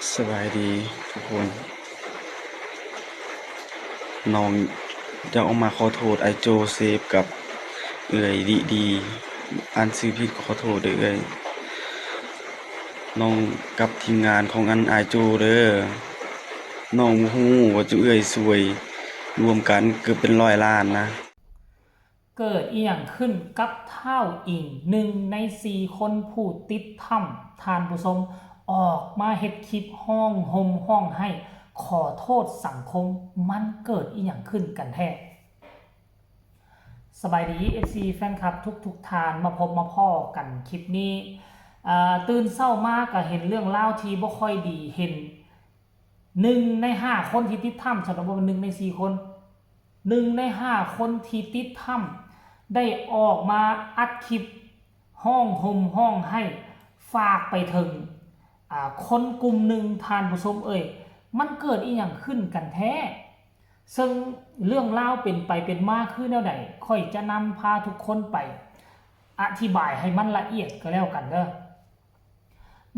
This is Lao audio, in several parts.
ສະບາຍດີທຸກຄົນ. ນ້ອງຢາກອອກມາຂໍໂທດອ້າຍໂຈເຊບກັບເອື້ອຍດີດີ. ອ່ານຊື່ຜິດກໍຂໍໂທດເດີເອື້ອຍ. ນ້ອງກັບທີມງານຂອງອັນອ້າຍໂຈເດີ. ນ້ອງບໍ່ຮູ້ວ່າຈຸເອື້ອຍຊ່ວຍລວມກັນເກືອບເປັນຮ້ອຍລ້ານນະ. ເກີດອີ່ຫຍັງຂຶ້ນກັບທ້າວອິງ ໜຶ່ງໃນສີ່ຄົນຜູ້ຕິດຖ້ຳ ທ່ານຜູ້ຊົມ ອອກມາເຮັດຄລິບຮ້ອງໂຮມຮ້ອງໄຫ້ຂໍໂທດສັງຄົມ. ມັນເກີດອີ່ຫຍັງຂຶ້ນກັນແທ້? ສະບາຍດີ ເອັຟຊີ ແຟນຄລັບທຸກໆທ່ານ, ມາພົບມາພໍ້ກັນຄລິບນີ້. ເອີ ຕື່ນເຊົ້າມາກໍເຫັນເລື່ອງລາວທີ່ບໍ່ຄ່ອຍດີ, ເຫັນ ໜຶ່ງໃນຫ້າຄົນທີ່ຕິດຖ້ຳ, ສະຫຼຸບວ່າໜຶ່ງໃນສີ່ຄົນ, ໜຶ່ງໃນຫ້າຄົນທີ່ຕິດຖ້ຳ ໄດ້ອອກມາອັດຄລິບຮ້ອງໂຮມຮ້ອງໄຫ້ ຝາກໄປເຖິງ ອາ ຄົນກຸ່ມໜຶ່ງ. ທ່ານຜູ້ຊົມເອີຍ, ມັນເກີດອີ່ຫຍັງຂຶ້ນກັນແທ້? ເຊິ່ງເລື່ອງລາວເປັນໄປເປັນມາຄືແນວໃດ, ຂ້ອຍຈະນຳພາທຸກຄົນໄປອະທິບາຍໃຫ້ມັນລະອຽດກໍແລ້ວກັນເດີ.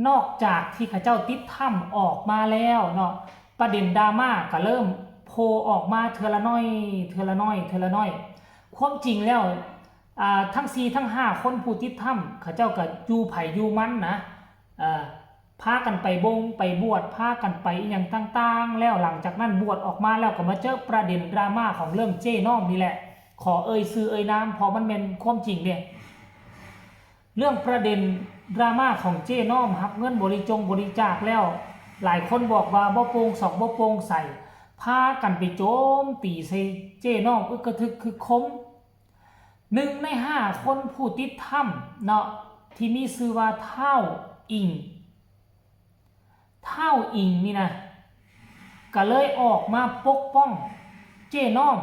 ນອກຈາກທີ່ເຂົາເຈົ້າຕິດຖ້ຳອອກມາແລ້ວເນາະ, ປະເດັນດຣາມາກໍເລີ່ມໂຜ່ອອກມາເທື່ອລະໜ້ອຍ, ເທື່ອລະໜ້ອຍ, ເທື່ອລະໜ້ອຍ. ຄວາມຈິງແລ້ວ ອາ ທັງສີ່ທັງຫ້າຄົນຜູ້ຕິດຖ້ຳ ເຂົາເຈົ້າກໍຢູ່ໃຜຢູ່ມັນນະ, ເອີ ພາກັນໄປບົງໄປບວດ, ພາກັນໄປອີ່ຫຍັງຕ່າງໆ ແລ້ວ ຫຼັງຈາກນັ້ນບວດອອກມາແລ້ວ ກໍມາເຈີປະເດັນດຣາມາຂອງເລື່ອງເຈ້ນ້ອມນີ້ແຫຼະ. ຂໍເອີ່ຍຊື່ເອີ່ຍນາມ ເພາະມັນແມ່ນຄວາມຈິງເດ້. ເລື່ອງປະເດັນດຣາມາຂອງເຈ້ນ້ອມ ຮັບເງິນບໍລິຈົງບໍລິຈາກແລ້ວ ຫຼາຍຄົນບອກວ່າບໍ່ໂປ່ງສອກບໍ່ໂປ່ງໃສ, ພາກັນໄປໂຈມຕີໃສ່ເຈ້ນ້ອມອຶກກະທຶກຄຶກຄົມ. ໜຶ່ງໃນຫ້າຄົນຜູ້ຕິດຖ້ຳເນາະ ທີ່ມີຊື່ວ່າທ້າວອິງ. ທ້າວອິງນີ້ນະ ກະເລີຍອອກມາປົກປ້ອງເຈ້ນ້ອມ,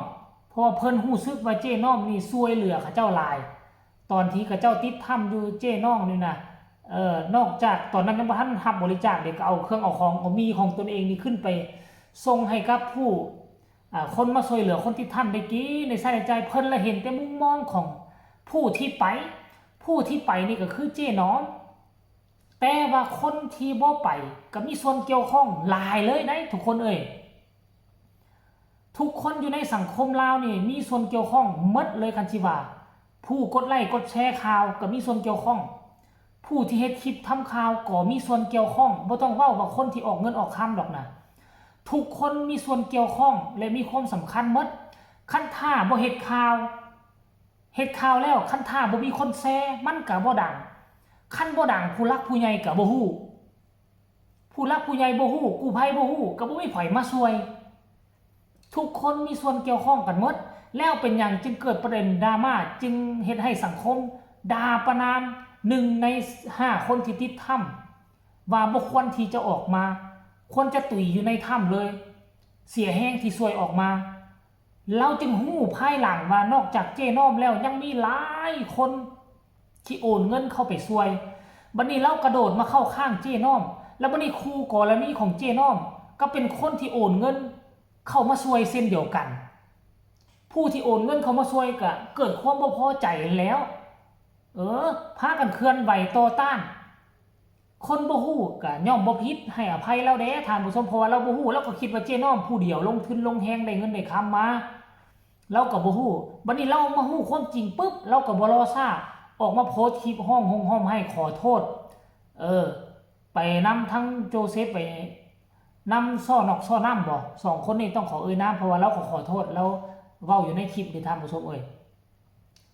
ເພາະວ່າເພິ່ນຮູ້ສຶກວ່າເຈ້ນ້ອມນີ້ຊ່ວຍເຫຼືອເຂົາເຈົ້າຫຼາຍ ຕອນທີ່ເຂົາເຈົ້າຕິດຖ້ຳຢູ່ເຈ້ນ້ອມນີ້ນະ. ເອີ ນອກຈາກຕອນນັ້ນຍັງບໍ່ທັນຮັບບໍລິຈາກເດ, ກໍເອົາເຄື່ອງເອົາຂອງ ເອົາໝີ່ຂອງຕົນເອງນີ້ຂຶ້ນໄປສົ່ງໃຫ້ກັບຜູ້ ອາ ຄົນມາຊ່ວຍເຫຼືອຄົນຕິດຖ້ຳໄດ້ກິນໄດ້ໃຊ້ໄດ້ຈ່າຍ. ເພິ່ນລະເຫັນແຕ່ມຸມມອງຂອງຜູ້ທີ່ໄປ, ຜູ້ທີ່ໄປນີ້ກໍຄືເຈ້ນ້ອມ. ແຕ່ວ່າຄົນທີ່ບໍ່ໄປກໍມີສ່ວນກ່ຽວຂ້ອງຫຼາຍເລີຍໃດ໋ທຸກຄົນເອີຍ. ທຸກຄົນຢູ່ໃນສັງຄົມລາວນີ້ມີສ່ວນກ່ຽວຂ້ອງໝົດເລີຍ, ຄັນຊິວ່າຜູ້ກົດໄລ້ກົດແຊຂ່າວກໍມີສ່ວນກ່ຽວຂ້ອງ, ຜູ້ທີ່ເຮັດຄລິບທຳຂ່າວກໍມີສ່ວນກ່ຽວຂ້ອງ, ບໍ່ຕ້ອງເວົ້າວ່າຄົນທີ່ອອກເງິນອອກຄຳດອກນະ, ທຸກຄົນມີສ່ວນກ່ຽວຂ້ອງ ແລະ ມີຄວາມສຳຄັນໝົດ. ຄັນຖ້າບໍ່ເຮັດຂ່າວ ເຮັດຂ່າວແລ້ວ ຄັນຖ້າບໍ່ມີຄົນແຊ ມັນກະບໍ່ດັງ, ຄັນບໍ່ດັງ ຜູ້ຫຼັກຜູ້ໃຫຍ່ກະບໍ່ຮູ້, ຜູ້ຫຼັກຜູ້ໃຫຍ່ບໍ່ຮູ້ ກູ້ໄພບໍ່ຮູ້ ກະບໍ່ມີໃຜມາຊ່ວຍ. ທຸກຄົນມີສ່ວນກ່ຽວຂ້ອງກັນໝົດ. ແລ້ວເປັນຫຍັງຈຶ່ງເກີດປະເດັນດຣາມາ ຈຶ່ງເຮັດໃຫ້ສັງຄົມດ່າປະນາມໜຶ່ງໃນຫ້າຄົນທີ່ຕິດຖ້ຳ ວ່າບໍ່ຄວນທີ່ຈະອອກມາ, ຄວນຈະຕຸຍຢູ່ໃນຖ້ຳເລີຍ, ເສຍແຮງທີ່ຊ່ວຍອອກມາ. ລາວຈຶ່ງຮູ້ພາຍຫຼັງວ່ານອກຈາກເຈ້ນ້ອມແລ້ວ ຍັງມີຫຼາຍຄົນທີ່ໂອນເງິນເຂົ້າໄປຊ່ວຍ. ບັດນີ້ລາວກະໂດດມາເຂົ້າຂ້າງເຈ້ນ້ອມ, ແລ້ວບັດນີ້ຄູ່ກໍລະນີຂອງເຈ້ນ້ອມກໍເປັນຄົນທີ່ໂອນເງິນເຂົ້າມາຊ່ວຍເຊັ່ນດຽວກັນ. ຜູ້ທີ່ໂອນເງິນເຂົ້າມາຊ່ວຍກະເກີດຄວາມບໍ່ພໍໃຈຫັ້ນແຫຼ້ວ. ເອີ ພາກັນເຄື່ອນໄຫວຕໍ່ຕ້ານ. ຄົນບໍ່ຮູ້ກະຍ່ອມບໍ່ຜິດ, ໃຫ້ອະໄພລາວແດ່ທ່ານຜູ້ຊົມ, ເພາະວ່າລາວບໍ່ຮູ້, ລາວກໍຄິດວ່າເຈ້ນ້ອມຜູ້ດຽວລົງທຶນລົງແຮງໄດ້ເງິນໄດ້ຄຳມາ, ລາວກໍບໍ່ຮູ້. ບັດນີ້ລາວມາຮູ້ຄວາມຈິງປຶບ ລາວກໍບໍ່ລໍຊ້າ ອອກມາໂພສຄລິບຮ້ອງໂຮມຮ້ອງໄຫ້ຂໍໂທດ, ເອີ ໄປນຳທັງໂຈເຊັບ ໄປນຳສໍ້ນອກສໍ້ນ້ຳບໍ, ສອງຄົນນີ້ຕ້ອງຂໍເອີ່ຍນາມ ເພາະວ່າລາວກໍຂໍໂທດ, ລາວເວົ້າຢູ່ໃນຄລິບເດທ່ານຜູ້ຊົມເອີຍ.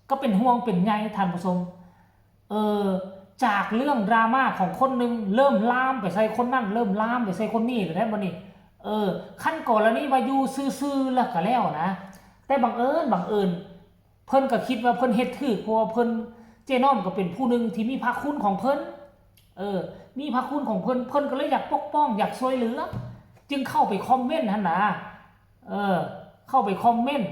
ກໍເປັນຫ່ວງເປັນໃຍທ່ານຜູ້ຊົມ. ເອີ ຈາກເລື່ອງດຣາມາຂອງຄົນໜຶ່ງ ເລີ່ມລາມໄປໃສ່ຄົນນັ້ນ, ເລີ່ມລາມໄປໃສ່ຄົນນີ້ແລ້ວໃດ໋ບັດນີ້. ເອີ ຄັນກໍລະນີວ່າຢູ່ຊື່ໆແລ້ວກໍແລ້ວນະ, ແຕ່ບັງເອີນ ບັງເອີນ ເພິ່ນກໍຄິດວ່າເພິ່ນເຮັດຖືກ, ເພາະວ່າເພິ່ນ ເຈ້ນ້ອມກໍເປັນຜູ້ໜຶ່ງທີ່ມີພະຄຸນຂອງເພິ່ນ, ເອີ ມີພະຄຸນຂອງເພິ່ນ, ເພິ່ນກໍເລີຍຢາກປົກປ້ອງ ຢາກຊ່ວຍເຫຼືອ, ຈຶ່ງເຂົ້າໄປຄອມເມັນຫັ້ນນະ. ເອີ ເຂົ້າໄປຄອມເມັນ,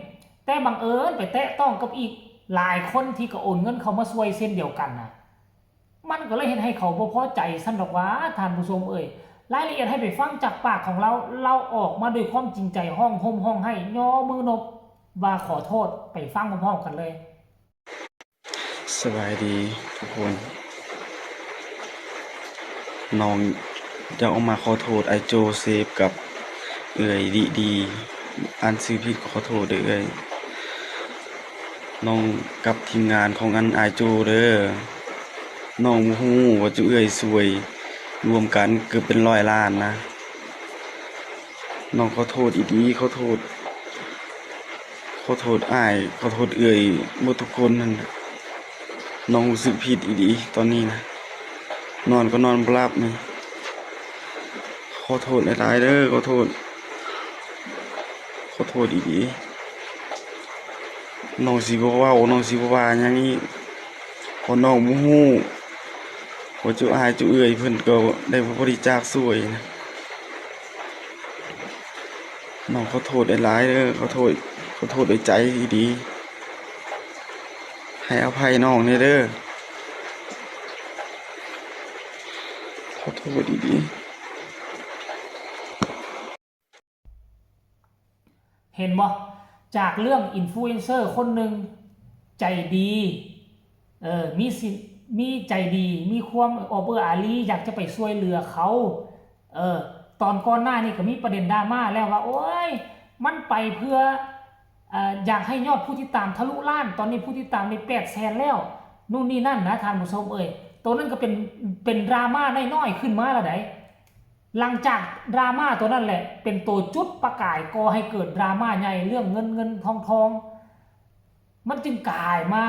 ແຕ່ບັງເອີນໄປແຕະຕ້ອງກັບອີກຫຼາຍຄົນທີ່ກໍໂອນເງິນເຂົ້າມາຊ່ວຍເຊັ່ນດຽວກັນນະ, ມັນກໍເລີຍເຮັດໃຫ້ເຂົາບໍ່ພໍໃຈຊັ້ນດອກຫວາທ່ານຜູ້ຊົມເອີຍ. ລາຍລະອຽດໃຫ້ໄປຟັງຈາກປາກຂອງລາວ, ລາວອອກມາດ້ວຍຄວາມຈິງໃຈ ຮ້ອງໂຮມຮ້ອງໄຫ້ ຍໍມືນົບວ່າຂໍໂທດ, ໄປຟັງພ້ອມໆກັນເລີຍ. ສະບາຍດີທຸກຄົນ. ນ້ອງ ຈະອອກມາຂໍໂທດອ້າຍໂຈເຊບກັບເອື້ອຍດີດີ ອ່ານຊື່ຜິດກໍຂໍໂທດເດີ້ເອື້ອຍ. ນ້ອງກັບທີມງານຂອງອັນອ້າຍໂຈເດີ້ ນ້ອງບໍ່ຮູ້ວ່າຈຸເອື້ອຍຊ່ວຍລວມກັນເກືອບເປັນຮ້ອຍລ້ານນະ. ນ້ອງຂໍໂທດອີ່ຫຼີ ຂໍໂທດ ຂໍໂທດອ້າຍ ຂໍໂທດເອື້ອຍ ໝົດທຸກຄົນຫັ້ນ. ນ້ອງຮູ້ສຶກຜິດອີ່ຫຼີຕອນນີ້ນະ ນອນກໍນອນບໍ່ຫຼັບນີ້. ຂໍໂທດຫຼາຍໆເດີ້ ຂໍໂທດ ຂໍໂທດອີ່ຫຼີ. ນ້ອງຊິບໍ່ເວົ້າ ນ້ອງຊິບໍ່ວ່າຫຍັງອີກ ເພາະນ້ອງບໍ່ຮູ້ວ່າຈຸອ້າຍຈຸເອື້ອຍເພິ່ນກໍໄດ້ມາບໍລິຈາກຊ່ວຍນະ. ນ້ອງຂໍໂທດຫຼາຍໆເດີ້ ຂໍໂທດ ຂໍໂທດດ້ວຍໃຈດີໆ. ໃຫ້ອະໄພນ້ອງແດ່ເດີ້ ຂໍໂທດດີໆ. ເຫັນບໍ່? ຈາກເລື່ອງອິນຟລູເອັນເຊີຄົນໜຶ່ງໃຈດີ ເອີ ມີສິນ ມີໃຈດີ ມີຄວາມອອບເອື້ອອາຣີ ຢາກຈະໄປຊ່ວຍເຫຼືອເຂົາ. ເອີ ຕອນກ່ອນໜ້ານີ້ກໍມີປະເດັນດຣາມາແລ້ວວ່າ ໂອ້ຍ ມັນໄປເພື່ອ ເອີ ຢາກໃຫ້ຍອດຜູ້ຕິດຕາມທະລຸລ້ານ ຕອນນີ້ຜູ້ຕິດຕາມໄດ້ແປດແສນແລ້ວ ນູ່ນນີ້ນັ້ນນະ ທ່ານຜູ້ຊົມເອີຍ. ໂຕນັ້ນກໍເປັນ ເປັນດຣາມານ້ອຍໆຂຶ້ນມາແລ້ວໃດ. ຫຼັງຈາກດຣາມາໂຕນັ້ນແຫຼະ ເປັນໂຕຈຸດປະກາຍກໍ່ໃຫ້ເກີດດຣາມາໃຫຍ່ເລື່ອງເງິນເງິນທອງທອງ ມັນຈຶ່ງກາຍມາ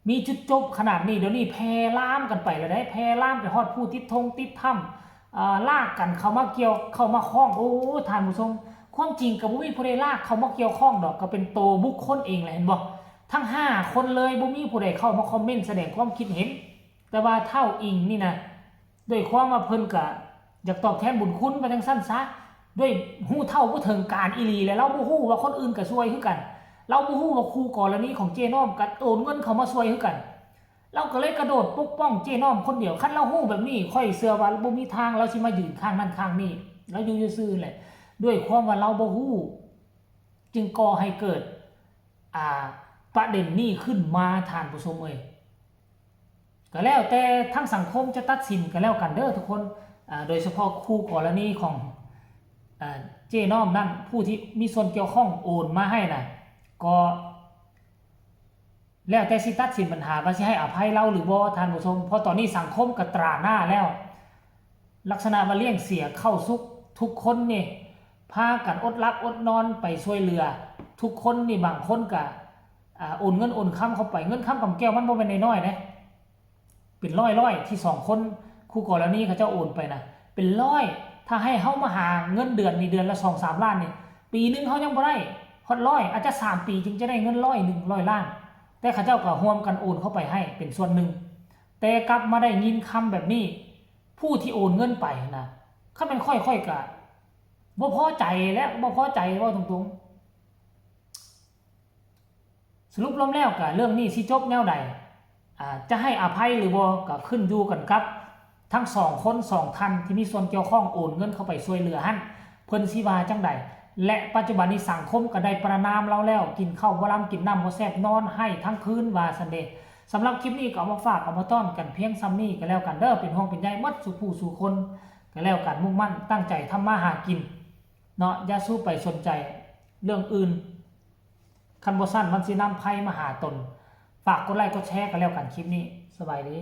ມີຈຸດຈົບຂະໜາດນີ້. ດຽວນີ້ແຜ່ລາມກັນໄປແລ້ວເດ້ ແຜ່ລາມໄປຮອດຜູ້ຕິດທົ່ງຕິດຖ້ຳ ອາ ລາກກັນເຂົ້າມາກ່ຽວ ເຂົ້າມາຂ້ອງ. ໂອ້ ທ່ານຜູ້ຊົມ ຄວາມຈິງກໍບໍ່ມີຜູ້ໃດລາກເຂົ້າມາກ່ຽວຂ້ອງດອກ ກໍເປັນໂຕບຸກຄົນເອງແຫຼະ ເຫັນບໍ່? ທັງຫ້າຄົນເລີຍ ບໍ່ມີຜູ້ໃດເຂົ້າມາຄອມເມັນສະແດງຄວາມຄິດເຫັນ. ແຕ່ວ່າທ້າວອິງນີ້ນະ ດ້ວຍຄວາມວ່າເພິ່ນກະຢາກຕອບແທນບຸນຄຸນວ່າຈັ່ງຊັ້ນຊະ ດ້ວຍຮູ້ເທົ່າບໍ່ເຖິງການອີ່ຫຼີ ແລະ ລາວບໍ່ຮູ້ວ່າຄົນອື່ນກະຊ່ວຍຄືກັນ ລາວບໍ່ຮູ້ວ່າຄູ່ກໍລະນີຂອງເຈ້ນ້ອມກະໂອນເງິນເຂົ້າມາຊ່ວຍຄືກັນ ລາວກະເລີຍກະໂດດປົກປ້ອງເຈ້ນ້ອມຄົນດຽວ. ຄັນລາວຮູ້ແບບນີ້ ຂ້ອຍເຊື່ອວ່າບໍ່ມີທາງລາວຊິມາຢືນຂ້າງນັ້ນຂ້າງນີ້ ລາວຢູ່ຊື່ໆແຫຼະ. ດ້ວຍຄວາມວ່າລາວບໍ່ຮູ້ ຈຶ່ງກໍ່ໃຫ້ເກີດ ອາ ປະເດັນນີ້ຂຶ້ນມາ ທ່ານຜູ້ຊົມເອີຍ. ກໍແລ້ວແຕ່ທາງສັງຄົມຈະຕັດສິນກໍແລ້ວກັນເດີ້ທຸກຄົນ ອາ ໂດຍສະເພາະຄູ່ກໍລະນີຂອງ ອາ ເຈ້ນ້ອມນັ້ນ ຜູ້ທີ່ມີສ່ວນກ່ຽວຂ້ອງໂອນມາໃຫ້ນະ ກໍແລ້ວແຕ່ຊິຕັດສິນບັນຫາວ່າຊິໃຫ້ອະໄພລາວຫຼືບໍ່ ທ່ານຜູ້ຊົມ. ເພາະຕອນນີ້ສັງຄົມກໍຕຣາໜ້າແລ້ວ ລັກສະນະວ່າລ້ຽງເສຍເຂົ້າສຸກ ທຸກຄົນນີ້ພາກັນອົດຫຼັບອົດນອນໄປຊ່ວຍເຫຼືອ ທຸກຄົນນີ້ ບາງຄົນກະ ອາ ໂອນເງິນໂອນຄຳເຂົ້າໄປ. ເງິນຄຳກຳແກ້ວມັນບໍ່ແມ່ນນ້ອຍໆເດ້ ເປັນຮ້ອຍໆ ທີ່ສອງຄົນຄູ່ກໍລະນີເຂົາເຈົ້າໂອນໄປນະ ເປັນຮ້ອຍ. ຖ້າໃຫ້ເຮົາມາຫາເງິນເດືອນນີ້ ເດືອນລະສອງສາມລ້ານນີ້ ປີໜຶ່ງເຮົາຍັງບໍ່ໄດ້ຮອດຮ້ອຍ ອາດຈະສາມປີຈຶ່ງຈະໄດ້ເງິນຮ້ອຍໜຶ່ງ ຮ້ອຍລ້ານ ແຕ່ເຂົາເຈົ້າກໍຮ່ວມກັນໂອນເຂົ້າໄປໃຫ້ເປັນສ່ວນໜຶ່ງ. ແຕ່ກັບມາໄດ້ຍິນຄຳແບບນີ້ ຜູ້ທີ່ໂອນເງິນໄປນະ ຄັນແມ່ນຂ້ອຍ ຂ້ອຍກະບໍ່ພໍໃຈແຫຼະ ບໍ່ພໍໃຈ ເວົ້າຕົງໆ. ສະຫຼຸບລວມແລ້ວກະເລື່ອງນີ້ຊິຈົບແນວໃດ ອາ ຈະໃຫ້ອະໄພຫຼືບໍ່ ກະຂຶ້ນຢູ່ກັນກັບທັງສອງຄົນສອງທ່ານທີ່ມີສ່ວນກ່ຽວຂ້ອງໂອນເງິນເຂົ້າໄປຊ່ວຍເຫຼືອຫັ້ນ ເພິ່ນຊິວ່າຈັ່ງໃດ. ແລະ ປັດຈຸບັນນີ້ສັງຄົມກະໄດ້ປະນາມລາວແລ້ວ ກິນເຂົ້າບໍ່ລຳ ກິນນ້ຳບໍ່ແຊບ ນອນໄຫ້ທັງຄືນວ່າຊັ້ນເດ. ສຳລັບຄລິບນີ້ກໍເອົາມາຝາກເອົາມາຕ້ອນກັນພຽງສ່ຳນີ້ກໍແລ້ວກັນເດີ້ ເປັນຫ່ວງເປັນໃຍໝົດສູ່ຜູ້ສູ່ຄົນກໍແລ້ວກັນ ມຸ່ງໝັ້ນຕັ້ງໃຈທຳມາຫາກິນເນາະ ຢ່າສູ່ໄປສົນໃຈເລື່ອງອື່ນ ຄັນບໍ່ຊັ້ນມັນຊິນຳໄພມາຫາຕົນ. ຝາກກົດໄລ້ກົດແຊກໍແລ້ວກັນຄລິບນີ້ ສະບາຍດີ.